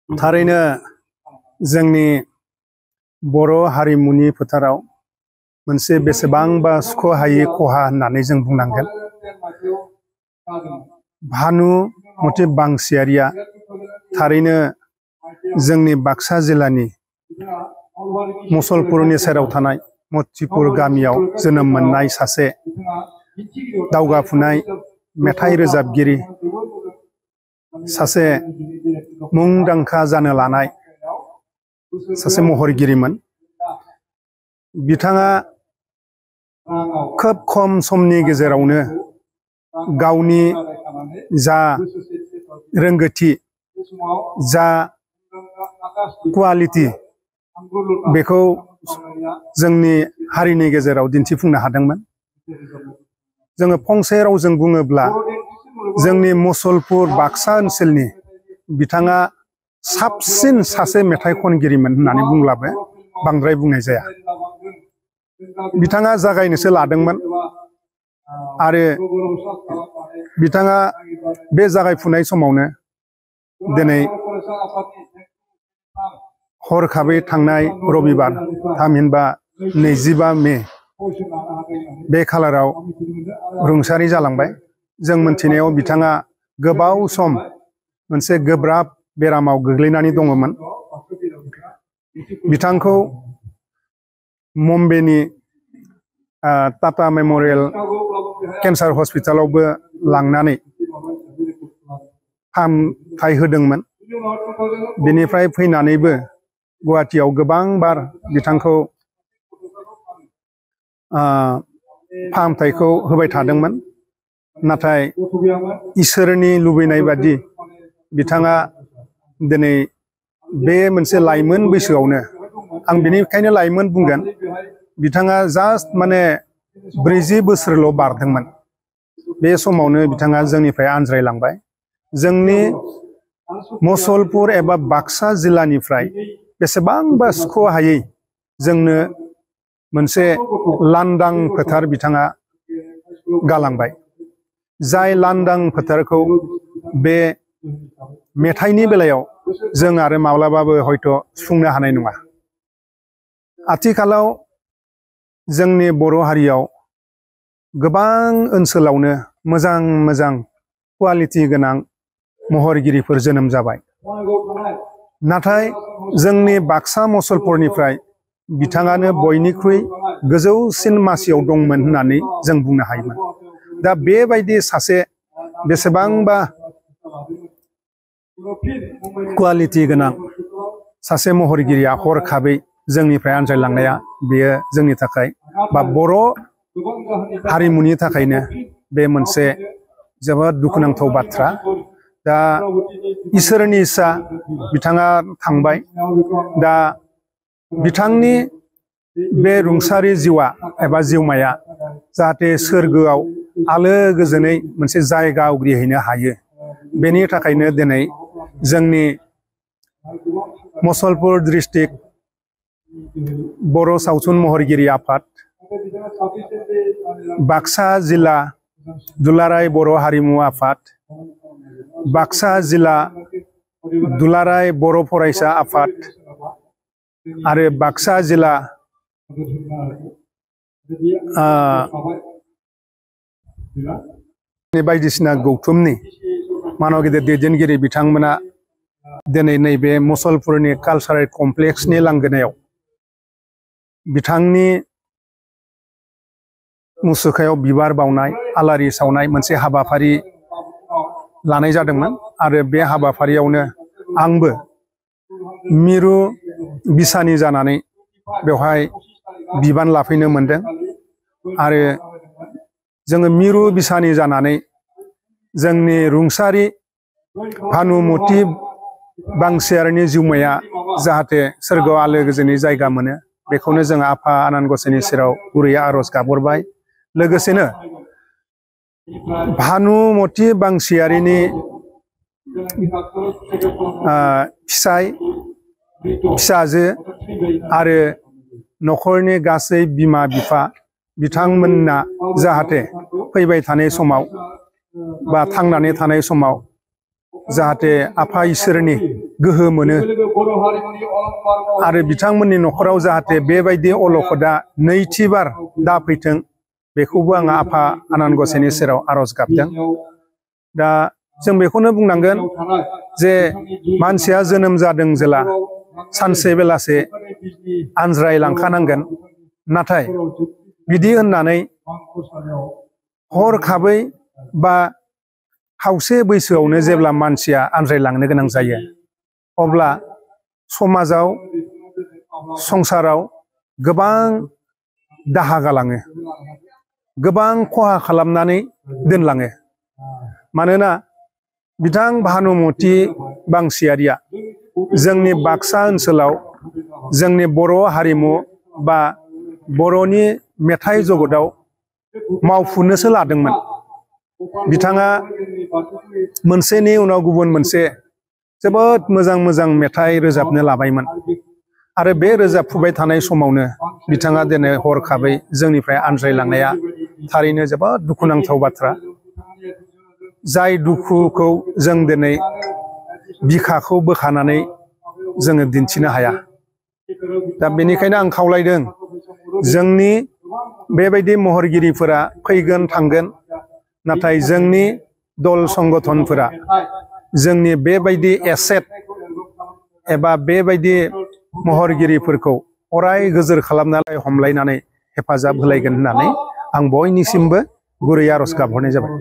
थारैनो जोंनि बर' हारिमुनि फोथाराव मोनसे बेसेबांबा सुख'हायै खहा होननानै जों बुंनांगोन। भानुमति बांसियारिया थारैनो जोंनि बाक्सा जिल्लानि मुसलपुरनि सेराव थानाय मतिपुर गामियाव जोनोम मोननाय सासे दावगाफुनाय मेथाइ रोजाबगिरि, सासे मुंदांखा जानो लानाय सासे महरगिरिमोन। बिथाङा खोब खम समनि गेजेरावनो गावनि जा रोंगौथि, जा क्वालिटी बेखौ जोंनि हारिनि गेजेराव दिन्थिफुंनो हादोंमोन। जोङो फंसे रावजों बुङोब्ला जोंनि मुसलपुर बाक्सा ओनसोलनि बिथाङा साबसिन सासे मेथाइ खनगिरिमोन होननानै बुंब्लाबो बांद्राय बुंनाय जाया। बिथाङा जागायनोसो लादोंमोन आरो बिथाङा बे जागायफुनाय समावनो दिनै हरखाबै थांनाय रबिबार थामहिनबा 25 मे बे खालाराव रुंसारि जालांबाय। जों मोनथिनायाव बिथाङा गोबाव सम मोनसे गोब्राब बेरामाव गोग्लैनानै दङमोन। बिथांखौ मुम्बाइनि टाटा मेम'रियेल केन्सार हस्पिटालावबो लांनानै फाहामथाय होदोंमोन। बेनिफ्राय फैनानैबो गुवाहाटीयाव गोबां बार बिथांखौ फाहामथायखौ होबाय थादोंमोन। नाथाय इसोरनि लुबैनाय बादि बिथाङा दिनै बे मोनसे लाइमोन बैसोआवनो, आं बेनिखायनो लाइमोन बुंगोन, बिथाङा जास्ट माने 40 बोसोरल' बारदोंमोन। बे समावनो बिथाङा जोंनिफ्राय आनज्रायलांबाय। जोंनि मुसलपुर एबा बाक्सा जिल्लानिफ्राय बेसेबांबा सुख'हायै जोंनो मोनसे लांदां फोथार बिथाङा गालांबाय। जाय लांदां फोथारखौ बे मेथाइनि बेलायाव जों आरो माब्लाबाबो हयथ' सुफुंनो हानाय नङा। आथिखालाव जोंनि बर' हारियाव गोबां ओनसोलावनो मोजां मोजां क्वालिटी गोनां महरगिरिफोर जोनोम जाबाय। नाथाय जोंनि बाक्सा मुसलपुरनिफ्राय बिथाङानो बयनिख्रुइ गोजौसिन मासियाव दंमोन होननानै जों बुंनो हायोमोन। दा बेबायदि सासे बेसेबांबा क्वालिटी गोनां सासे महरगिरिया हरखाबै जोंनिफ्राय आनज्रायलांनाया बेयो जोंनि थाखाय बा बर' हारिमुनि थाखायनो बे मोनसे जोबोद दुखुनांथाव बाथ्रा। दा इसोरनि इस्सा बिथाङा थांबाय। दा बिथांनि बे रुंसारि जिउआ एबा जिउमाया जाहाथे सोरगोआव आलो गोजोनै मोनसे जायगा आवग्रिहैनो हायो, बेनि थाखायनो दिनै जोंनि मुसलपुर डिस्ट्रिक्ट बर' सावथुन महरगिरि आफाद, बाक्सा जिल्ला दुलाराय बर' हारिमु आफाद, बाक्सा जिल्ला दुलाराय बर' फरायसा आफाद आरो बाक्सा जिल्ला बायदिसिना गौथुमनि मानगिदिर दैदेनगिरि बिथांमोना दिनै नैबे मुसलपुरनि कालचारेल कमप्लेक्सनि लांगोनायाव बिथांनि मुसुखायाव बिबार बावनाय, आलारि सावनाय मोनसे हाबाफारि लानाय जादोंमोन। आरो बे हाबाफारियावनो आंबो मिरु बिसानि जानानै बेवहाय बिबान लाफैनो मोनदों। आरो जोङो मिरु बिसानि जानानै जोंनि रुंसारि भानुमति बांसियारिनि जिउमाया जाहाथे सोरगोआव आलो गोजोनै जायगा मोनो, बेखौनो जों आफा आनान गसाइनि सेराव गुरैयै आरज गाबहरबाय। लोगोसेनो भानुमति बांसियारिनि फिसाय, फिसाजो आरो न'खरनि गासै बिमा बिफा बिथांमोनना जाहाथे फैबाय थानाय समाव बा थांनानै थानाय समाव जाहाथे आफा इसोरनि गोहो मोनो आरो बिथांमोननि न'खराव जाहाथे बेबायदि अलखदा नैथिबार दा फैथों बेखौबो आं आफा आनान गसाइनि सेराव आरज गाबदों। दा जों बेखौनो बुंनांगोन जे मानसिया जोनोम जादों जेला सानसे बेलासे आनज्रायलांखानांगोन, नाथाय बिदि होननानै हरखाबै बा खावसे बैसोआवनो जेब्ला मानसिया आनज्रायलांनो गोनां जायो अब्ला समाजाव संसाराव गोबां दाहा गालाङो, गोबां खहा खालामनानै दोनलाङो। मानोना बिथां भानुमति बांसियारिया जोंनि बाक्सा ओनसोलाव जोंनि बर' हारिमु बा बर'नि मेथाइ जगताव मावफुनोसो लादोंमोन। बिथाङा मोनसेनि उनाव गुबुन मोनसे जोबोद मोजां मोजां मेथाइ रोजाबनो लाबायमोन आरो बे रोजाबफुबाय थानाय समावनो बिथाङा दिनै हरखाबै जोंनिफ्राय आनज्रायलांनाया थारैनो जोबोद दुखुनांथाव बाथ्रा। जाय दुखुखौ जों दिनै बिखाखौ बोखानानै जोङो दिन्थिनो हाया। दा बेनिखायनो आं खावलायदों जोंनि बेबायदि महरगिरिफोरा फैगोन थांगोन, नाथाय जोंनि दल संगठनफोरा जोंनि बेबायदि एसेट एबा बेबायदि महरगिरिफोरखौ अराय गोजोर खालामनानै हमलायनानै हेफाजाब होलायगोन होननानै आं बयनिसिमबो गुरै आरज गाबहरनाय जाबाय।